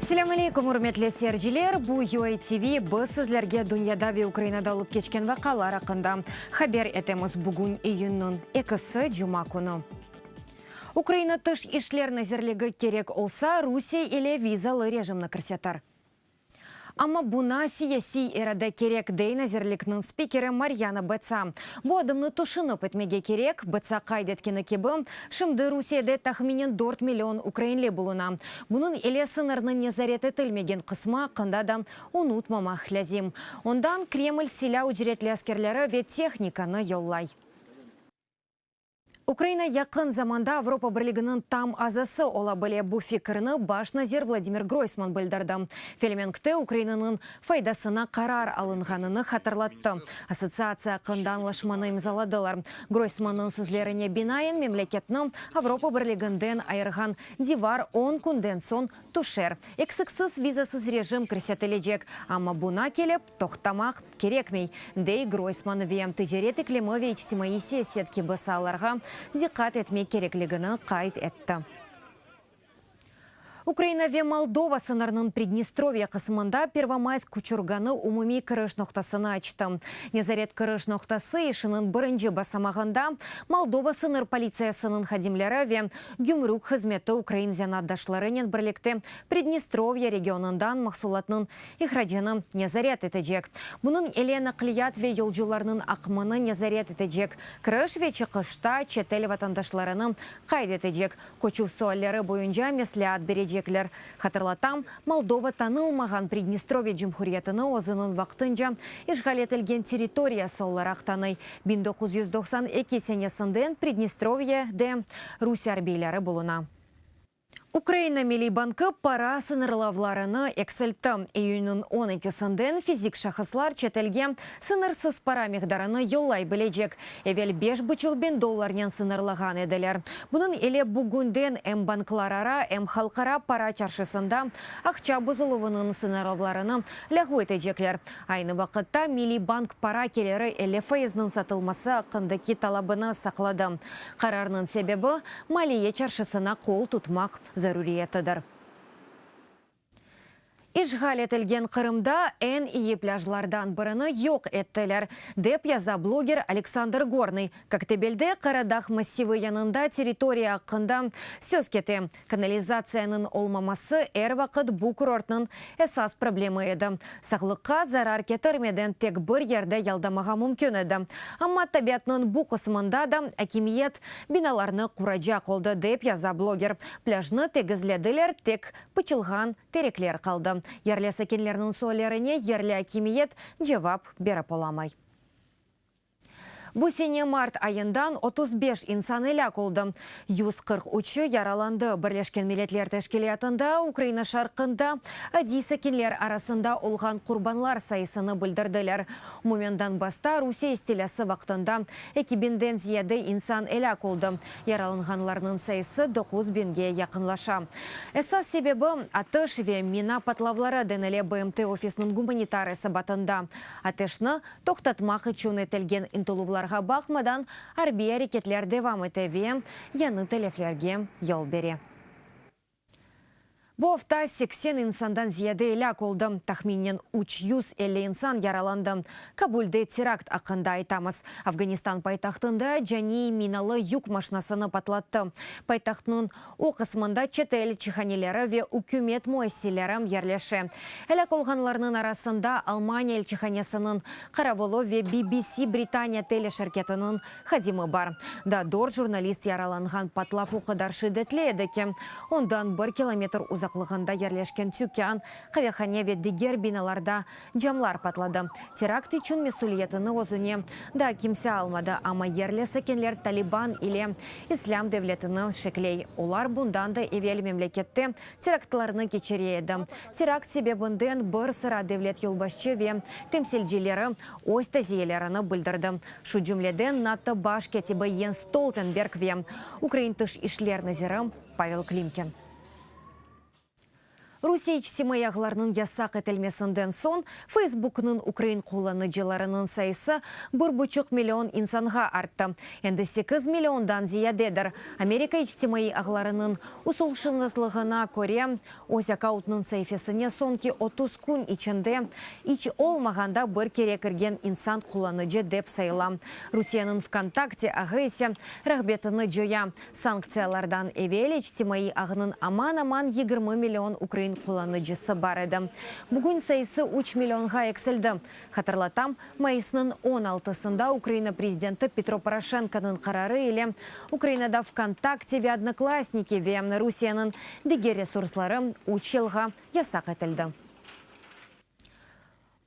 Selâm aleykum, ürmetli seyirciler! Bu UA TV, biz sizlerge dünyada ve Ukrainada olıp keçken vaqialar aqqında haber etemiz. Bugün iyünniñ ekisi, cuma künü. Ukraina Tış işler nazirligi kerek olsa, Rusiye ile vizalı rejimni kirsetir. Amma buna siyasiy irade kerek, dey nazirlikniñ spikeri Maryana Betsa. Bu adımnı tüşünip etmege kerek, Betsa qayd etkeni kibi, şimdi Rusiyede tahminen dört million ukrainli buluna. Bunıñ ile sıñırnıñ nezaret etilmegen qısmı aqqında da unutmamaq lâzim. Ondan Kreml silâ, ücretli askerleri ve tehnikanı yollay. Ukraina yaqın zamanda Avropa Birliginiñ tam azası ola bile, bu fikirni baş nazir Vladimir Groysman bildirdi. Felemenkte Ukrainanıñ faydasına qarar alınğanını hatırlattı. Assotsiatsiya aqqında añlaşmanı imzaladılar. Groysmannıñ sözlerine binaen, memleketni Avropa Birliginden ayırğan divar on künden soñ tüşer. Eksiksiz vizasız rejim kirsetilecek, amma buña kelip toqtamaq kerekmey, dey Groysman ve ticaret iklimi ve içtimaiy siyaset kibi saalarğa diqqat etmek kerekligini qayd etti. Ukraina ve Moldova sıñırınıñ Pridnestrovye qısmında Pervomaysk uçurğanı umumiy kiriş noqtasını açtı. Nezaret kiriş noqtası işiniñ birinci basamağında Moldova sıñır politsiyasınıñ hadimleri ve Gümrük hızmeti ukrain zenaatdaşlarınen birlikte Pridnestrovye regionından mahsulatnıñ ihracını nezaret etecek. Bunıñ ile naqliyat ve yolcularnıñ aqımını nezaret etecek, kiriş ve çıqışta çetel vatandaşlarını qayd etecek, köçüv sualleri boyunca mesleat berecekler. Hatırlatam, Moldova tanılmağan Pridnestrovye Cumhuriyetini özüniñ vaqtınca işğal etilgen territoriyası olaraq tanıy. 1992 senesinden Pridnestrovyede Rusiye arbiyleri buluna. Ukraina Milliy bankı para sıñırlavlarını eksiltti. İyünniñ on ekisinden fizik şahıslar çetelge sıñırsız para miqdarını yollay bilecek. Evel beş buçuq biñ dollarnen sıñırlağan ediler. Bunıñ ile bugünden em banklarara, em halqara para çarşısında aqça bozuluvınıñ sıñırlavlarını lâğu etecekler. Aynı vaqıtta Milliy bank para keliri 50 faizniñ satılması aqqındaki talabını saqladı. Qararnıñ sebebi, maliye çarşısına qol tutmaq zaruriyetidir. İşğal etilgen Qırımda eñ iyi plâjlardan birini yoq ettiler, dep yaza bloger Aleksandr Gornıy. Koktebelde Qaradağ massivi yanında territoriya aqqında söz kete. Kanalizatsiyanıñ olmaması er vaqıt bu kurortnıñ esas problemi edi. Sağlıqqa zarar ketirmeden tek bir yerde yaldamağa mümkün edi. Amma tabiatnıñ bu qısmında da akimiyet binalarnı quracaq oldı, dep yaza bloger. Plâjnı tegizlediler, tek pıçılğan terekler qaldı. Yerli sakinlerniñ suallerine yerli akimiyet cevap berip olamay. Bu sene mart ayından 35 insan elâk oldı, 143-ü yaralandı. Birleşken Milletler Teşkilâtında Ukraina şarqında adiy sakinler arasında olğan qurbanlar sayısını bildirdiler. Umumen Donbassta Rusiye istilâsı vaqtında eki biñden ziyade insan elâk oldı, yaralanğanlarnıñ sayısı doquz biñge yaqınlaşa. Esas sebebi, atış ve mina patlavları, denile BMT ofisiniñ gumanitar esabatında. Ateşni toqtatmaq içün etilgen ıntıluvlarğa baqmadan, arbiy areketler devam ete ve yañı teleflerge yol bere. Bu afta 80 insandan ziyade elâk oldı, tahminen 350 insan yaralandı. Kabulde terakt aqqında aytamız. Afganistan paytahtında caniy minalı yük maşinasını patlattı. Paytahtnıñ O qısmında çetel elçihaneleri ve ükümet müessiseleri yerleşe. Elâk olğanlarnıñ arasında Almaniya elçihanesiniñ qaravulı ve BBC Britaniya teleşirketiniñ hadimi bar. Daa dört jurnalist yaralanğan patlav o qadar şiddetli edi ki, ondan bir kilometr uzaqlığında yerleşken tükân, qavehane ve diger binalarda camlar patladı. Terakt içün mesüliyetini özüne daa kimse almadı, amma yerli sakinler Taliban ile İslâm devletini şekley. Olar bundan da evel memlekette teraktlarnı keçire edi. Terakt sebebinden bir sıra devlet yolbaşçı ve temsilcileri öz taziyelerini bildirdi, şu cümleden NATO baş kâtibi Jens Stoltenberg ve Ukraina Tış işler naziri Pavel Klimkin. Rusiye içtimaiy ağlarnıñ yasaq etilmesinden soñ Feysbuknıñ ukrain qullanıcılarınıñ sayısı bir buçuq million insanğa arttı, endi sekiz milliondan ziyadedir. Amerika içtimaiy ağlarınıñ usulşınaslığına köre, öz akkauntnıñ saifesine soñki 30 kün içinde iç olmağanda bir kere kirgen insan qullanıcı dep sayıla. Rusiyeniñ VKontakte ağı ise rağbetini coya. Sanktsiyalardan evel içtimaiy ağnıñ aman-aman 20 million ukrain qullanıcısı bar edi. Bugün sayısı üç millionğa eksildi. Hatırlatam, mayısnıñ on altısında Ukraina prezidenti Petro Poroşenkonıñ qararı ile Ukrainada VKontakte ve Odnoklassniki ve Rusiyeniñ diger resursları üç yılğa yasaq etildi.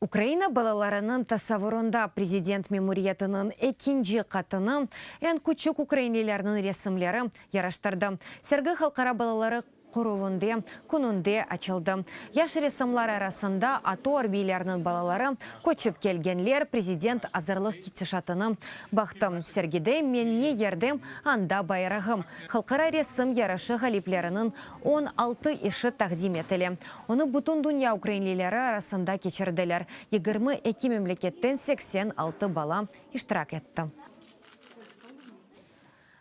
Ukraina balalarınıñ tasavurında prezident memuriyetiniñ ekinci qatını eñ küçük ukrainlilerniñ resimleri yaraştırdı. Sergi Halqara balaları quruvında kününde açıldı. Yaş ressamlar arasında ATO arbiylerniñ balaları, köçip kelgenler, prezident azırlıq ketişatını baqtı. Sergide Men ne yerdem, anda bayrağım halqara resim yarışı ğalipleriniñ 16 işi taqdim etile. Onı bütün dünya ukrainlileri arasında keçirdiler, 22 memleketten 86 bala iştirak etti.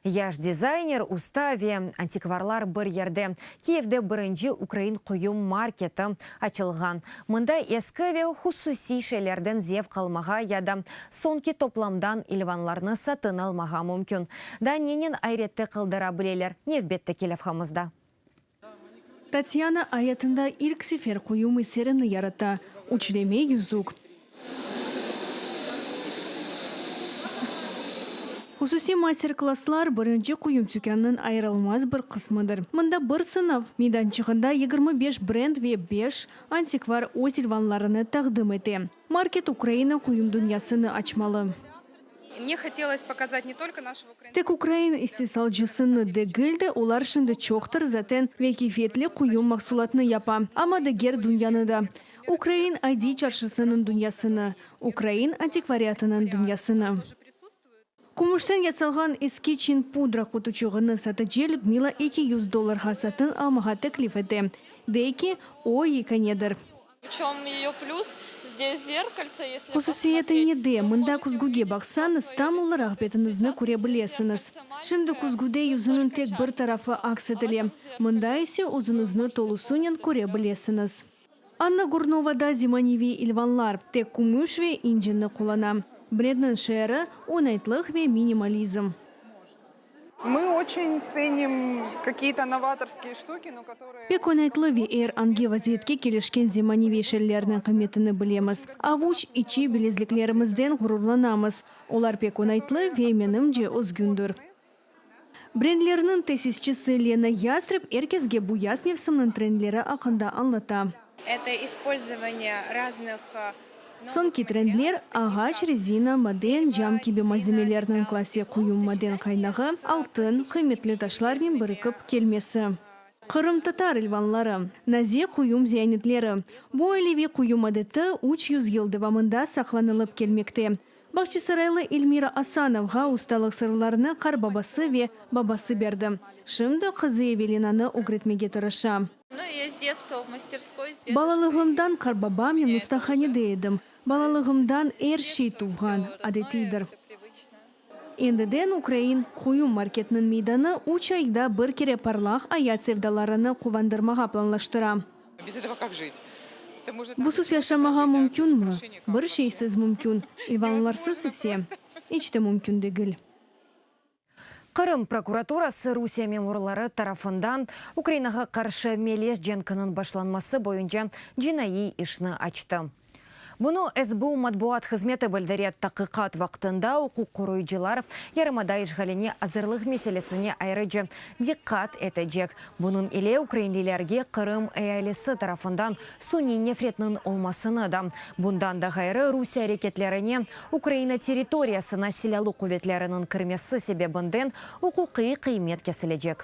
Yaş dizayner, usta ve antikvarlar bir yerde, Kiyevde birinci ukrain quyum marketi açılğan. Mında eski ve hususiy şeylerden zevq almağa ya da soñki toplamdan ilvanlarnı satın almağa mümkün. Daa nenen ayrette qaldıra bileler, nevbetteki levhamızda. Tatyana ayatında ilk sefer quyum eserini yarata, üçleme yüzük. Hususiy master-klasslar birinci quyum tükânınıñ ayırılmaz bir qısmıdır. Mında bir sınav meydançığında 25 brend ve beş antikvar öz ilvanlarını taqdim ete. Market Ukraina quyum dünyasını açmalı. Tek ukrain istisalcısını degil de, olar şimdi çoqtır zaten ve keyfiyetli quyum mahsulatını yapa, amma diger dünyanı da. Ukrain adiy çarşısınıñ dünyasını, ukrain antikvariatınıñ dünyasını. Kümüşten yasalğan eski çin pudra qutuçığını satıcı Lüdmila 200 dollarğa satın almağa teklif ete. Dey ki, o yekânedir. Hususiyeti nede? Mında küzgüge baqsañız, tam olaraq betiñizni köre bilesiñiz. Şimdi küzgüde yüzüniñ tek bir tarafı aks etile, mında ise özüñizni tolusınen köre bilesiñiz. Anna Gurnova da zemaneviy ilvanlar, tek kümüş ve incini qullana. Brendniñ şiarı, oñaytlıq ve minimalizm. Pek oñaytlı ve er angi vaziyetke kelişken zemaneviy şeylerniñ qıymetini bilemiz. Avuç içi bilezliklerimizden ğururlanamız. Olar pek oñaytlı ve, menimce, özgündir. Brendlerniñ tesisçisi Lena Yastreb er kesge bu yaz mevsiminiñ trendleri aqqında añlata. Soñki trendler, ağaç, rezina, maden, cam kibi malzemelerniñ klassik quyum maden qaynağı, altın, qıymetli taşlarnen birikip kelmesi. Qırımtatar ilvanları, nazik quyum ziyanetleri. Bu aileviy quyum adeti 300 yıl devamında saqlanılıp kelmekte. Bağçasaraylı Elmira Asanovğa ustalıq sırlarını qarbabası ve babası berdi. Şimdi qızı Evelinanı ögretmege tırışa. Balalığımdan qarbabamnen ustahanede edim. Balalığımdan er şey tuvğan, adetiydir. Endiden ukrain quyum marketiniñ meydanı üç ayda bir kere parlaq ayat sevdalarını quvandırmağa planlaştıra. Busuz yaşamağa mümkünmi? Bir şeysiz mümkün, ilvanlarsız ise, iç te mümkün degil. Qırım prokuraturası Rusiye memurları tarafından Ukrainağa qarşı melez cenkiniñ başlanması boyunca cinaiy işni açtı. Bunı SBU matbuat hızmeti bildire. Taqiqat vaqtında uquq qoruyıcılar yarımada işğaline azırlıq meselesine ayrıca diqqat etecek. Bunıñ ile ukrainlilerge Qırım ealisi tarafından suniy nefretniñ olmasını da, bundan da ğayrı, Rusiye areketlerine Ukraina territoriyasına silâlı quvetleriniñ kirmesi sebebinden uquqiy qıymet kesilecek.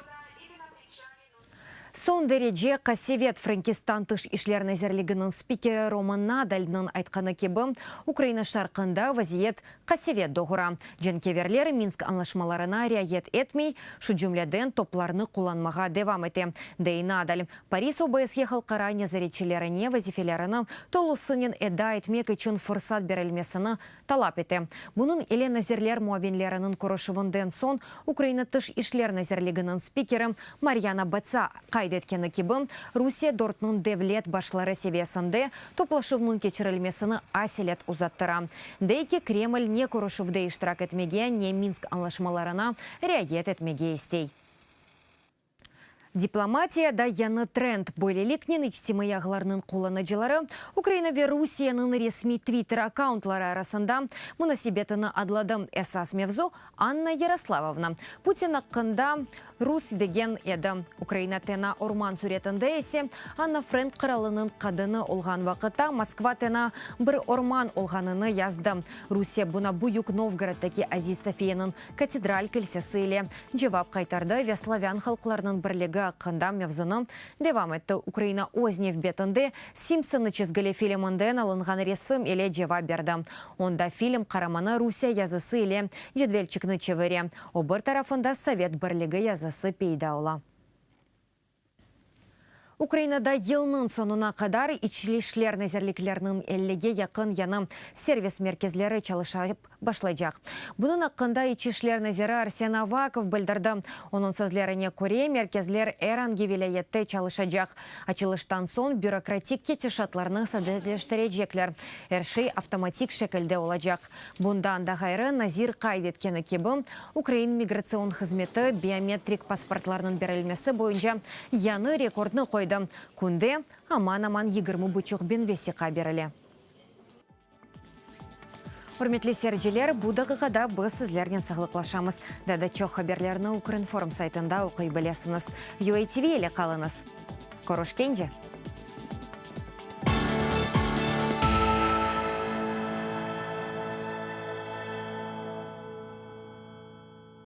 Soñ derece qasevet, Frenkistan Tış işler nazirliginiñ spikeri Roman Nadalniñ aytqanı kibi, Ukraina şarqında vaziyet qasevet doğura. Cenkeverler Minsk añlaşmalarına riayet etmey, şu cümleden toplarnı qullanmağa devam ete, dey Nadal. Paris OBSE halqara nezaretçilerine vazifelerini tolusınen eda etmek içün fırsat berilmesini talap ete. Bunıñ ile nazirler muavinleriniñ körüşüvinden soñ Ukraina Tış işler nazirliginiñ spikeri Maryana Betsa qayd etkeni kibi, Rusiye dörtniñ devlet başları seviyesinde toplaşuvnıñ keçirilmesini aselet uzattıra. Dey ki, Kreml ne körüşüvde iştirak etmege, ne Minsk añlaşmalarına riayet etmege istey. Diplomatiyada yañı trend, böyleliknen içtimaiy ağlarnıñ qullanıcıları Ukraina ve Rusiyeniñ resmiy Twitter akkauntları arasında munasebetini adladı. Esas mevzu, Anna Yaroslavovna Putin aqqında rus degen edi. Ukraina tena orman süretinde ise Anna Frenk qıralınıñ qadını olğan vaqıtta Moskva tena bir orman olğanını yazdı. Rusiye buna Büyük Novgoroddaki Aziz Sofiyanıñ katedral kilsesi ile cevap qaytardı ve slavân halqlarınıñ birligi aqqında mevzunı devam etti. Ukraina öz nevbetinde Simpsonı çizgili filminden alınğan resim ile cevap berdi. Onda film qaramanı Rusiye yazısı ile cedvelçikni çevire, o bir tarafında Sovet Birligi yazısı peyda ola. Ukrainada yılnıñ soñuna qadar İçli işler nazirlikleriniñ ellige yaqın yañı servis merkezleri çalışıp başlaycaq. Bunıñ aqqında İç işler naziri Arsen Avakov bildirdi. Onıñ sözlerine köre, merkezler er angi vilâyette çalışacaq. Açılıştan soñ bürokratik ketişatlarnı sadeleştirecekler, er şey avtomatik şekilde olacaq. Bundan da ğayrı, nazir qayd etkeni kibi, Ukrain migratsion hızmeti biometrik pasportlarnıñ berilmesi boyunca yañı rekordnı qoydı, künde aman-aman yigirmi buçuq biñ vesiqa berile. Ürmetli seyirciler, bu daqiqada biz sizlernen sağlıqlaşamız. Daa da çoq haberlerni Ukrinform saytında oquy bilesiñiz. UATV ile qalıñız. Körüşkence!